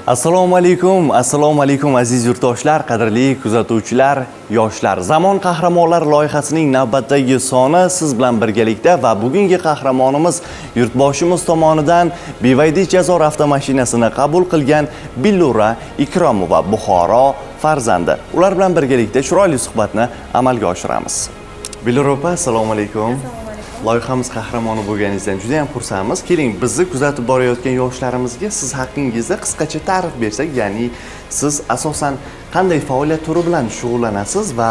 Assalomu alaykum, assalomu alaykum, aziz yurtdoshlar, qadrli kuzatuvchilar, yoshlar. Zamon qahramonlar loyihasining navbatdagi soni siz bilan birgalikda va bugungi qahramonimiz yurtboshimiz tomonidan BYD Chazor avtomashinasini qabul qilgan Billura Ikromova, Buxoro farzandi. Ular bilan birgalikda chiroyli suhbatni amalga oshiramiz. Billura opa, assalomu alaykum. Loyihamiz qahramoni bo'lganingizdan juda ham xursandmiz. Keling, bizni kuzatib borayotgan yoshlarimizga siz haqingizda qisqacha ta'rif bersak, ya'ni siz asosan qanday faoliyat turi bilan shug'ullanasiz va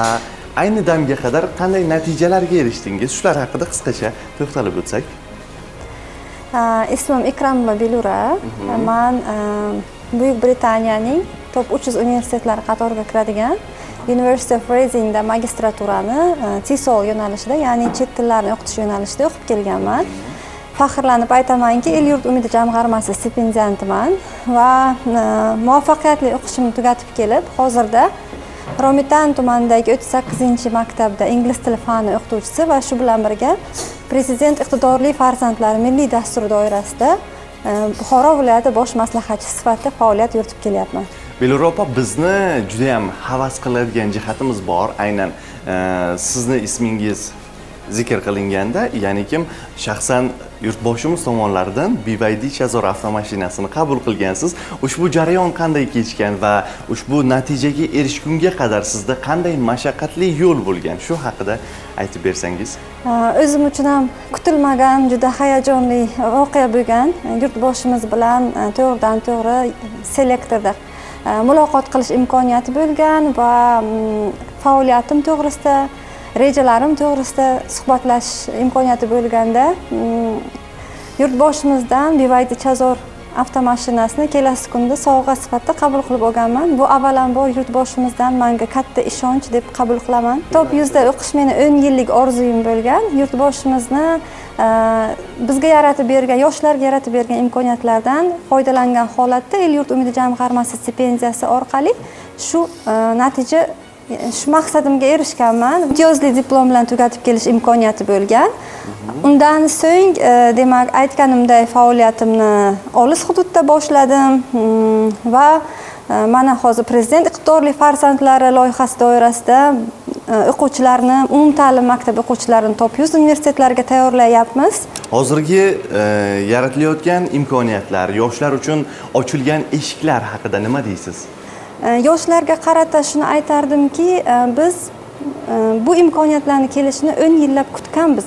ayni damga qadar qanday natijalarga erishdingiz? Shular haqida qisqacha to'xtalib o'tsak. Ismim Ikromova Belura. Man Buyuk Britaniyaning top 300 universitetlari qatoriga kiradigan University of Readingda magistraturani TESOL yo'nalishida, ya'ni chet tillarni o'qitish yo'nalishida o'qib kelganman. Faxrlanib aytamanki, El yurt umidi jamg'armasi stipendiantiman va muvaffaqiyatli o'qishimni tugatib kelib, hozirda Romitan tumanidagi 38-maktabda ingliz tili fani o'qituvchisi va shu bilan birga Prezident iqtidorli farzandlari milliy dasturi doirasida Buxoro viloyati bosh maslahatchisi sifatida faoliyat yuritib kelyapman. Billura opa, bizni juda ham havas qiladigan jihatimiz bor. Aynan sizni ismingiz zikr qilinganda, ya'ni kim shaxsan yurtboshimiz tomonlaridan BYD Chazor avtomashinasini qabul qilgansiz. Ushbu jarayon qanday kechgan va ushbu natijaga erishgunga qadar sizda qanday mashaqqatli yo'l bo'lgan? Shu haqida aytib bersangiz. O'zim uchun ham kutilmagan, juda hayajonli voqea bo'lgan. Yurtboshimiz bilan to'g'ridan to'g'ri selektorda muloqot qilish imkoniyati bo'lgan va faoliyatim to'g'risida, rejalarim to'g'risida suhbatlashish imkoniyati bo'lganda, yurtboshimizdan BYD Chazor avtomashinasini kelasi kunda sovg'a sifatida qabul qilib olganman. Bu avvalambor yurtboshimizdan manga katta ishonch deb qabul qilaman. Top 100da o'qish meni 10 yillik orzuyim bo'lgan. Yurtboshimizni bizga yaratib bergan, yoshlarga yaratib bergan imkoniyatlardan foydalangan holatda El yurt umidi jamg'armasi stipendiyasi orqali shu natija, shu maqsadimga erishganman. Imtiyozli diplom bilan tugatib kelish imkoniyati bo'lgan. Undan so'ng, demak, aytganimday, faoliyatimni olis hududda boshladim va mana hozir Prezident iqtidorli farzandlari loyihasi doirasida o'quvchilarni, umumta'lim maktabi o'quvchilarini top 100 universitetlarga tayyorlayapmiz. Hozirgi yaratilayotgan imkoniyatlar, yoshlar uchun ochilgan eshiklar haqida nima deysiz? Yoshlarga qarata shuni aytardimki, biz bu imkoniyatlarni kelishini 10 yillab kutganmiz.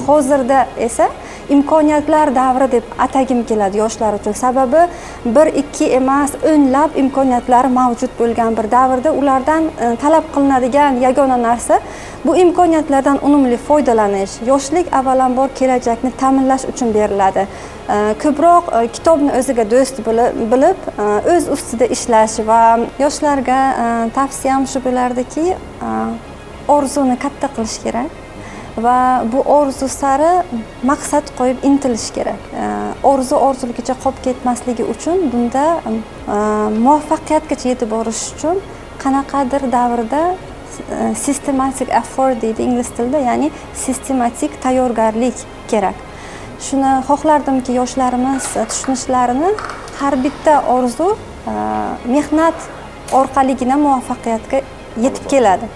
Hozirda esa imkoniyatlar davri deb atagim keladi yoshlar uchun. Sababi bir, ikki emas, o'nlab imkoniyatlar mavjud bo'lgan bir davrda ulardan talab qilinadigan yagona narsa bu imkoniyatlardan unumli foydalanish. Yoshlik avvalambor kelajakni ta'minlash uchun beriladi. Ko'proq kitobni o'ziga do'st bilib, o'z ustida ishlash va yoshlarga tavsiyam shu bo'lardiki, orzuni katta qilish kerak va bu orzu sari maqsad qo'yib intilish kerak. Orzu orzuligicha qolib ketmasligi uchun, bunda muvaffaqiyatgacha yetib borish uchun qanaqadir davrda systematic effort deydi ingliz tilida, ya'ni sistematik tayyorgarlik kerak. Shuni xohlardimki, yoshlarimiz tushunishlarini, har bitta orzu mehnat orqaligina muvaffaqiyatga yetib keladi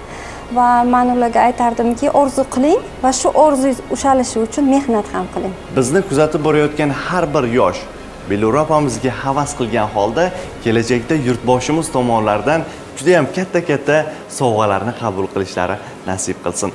va man ularga aytardimki, orzu qiling va shu orzungiz ushalishi uchun mehnat ham qiling. Bizni kuzatib borayotgan har bir yosh Billura opamizga havas qilgan holda kelajakda yurtboshimiz tomonlaridan juda ham katta katta sovg'alarni qabul qilishlari nasib qilsin.